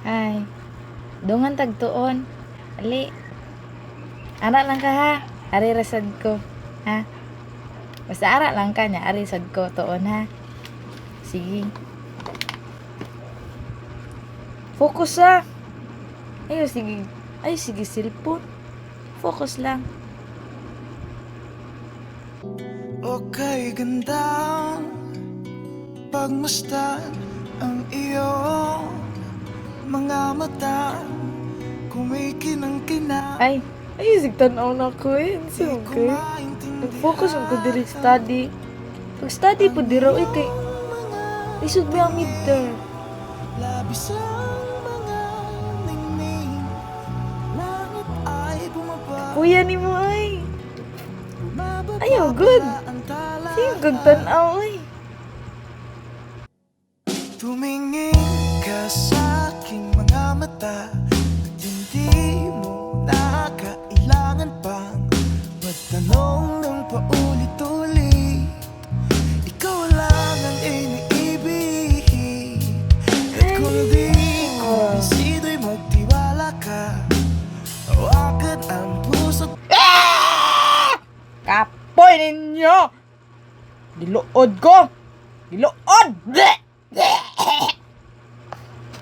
Ay. Dungan tagtuon. Ali. Ara lang ka ha. Ari ra sad ko. Ha? Basta ara lang ka niya. Ari sad ko tuon ha. Sige. Focus ah. Ayo sige. Ay sige cellphone. Focus lang. O kay gandang pagmasdan ang iyong mga mata, kumikinang-kina. Ay, ay sige tan-aw na ko eh. Di ko Okay. maintindihan. Nag-focus ang ko diri study. Pag study po dira eh kay lisod ba ang midterm? Labis ang mga ningning. Langit ay bumaba. Kuya ni mo ay. Bumababa Ayaw, good. ang tala. Sige kag tan-aw ay. Tumingin ka sa aking mga mata at hindi mo na kailangan pang magtanong ng paulit-ulit. Ikaw lang ang iniibig. At kung di kumbinsido'y magtiwala ka, hawakan ang puso't Kapoy ninyo! Giluod ko! Giluod! Bleh! Bleh!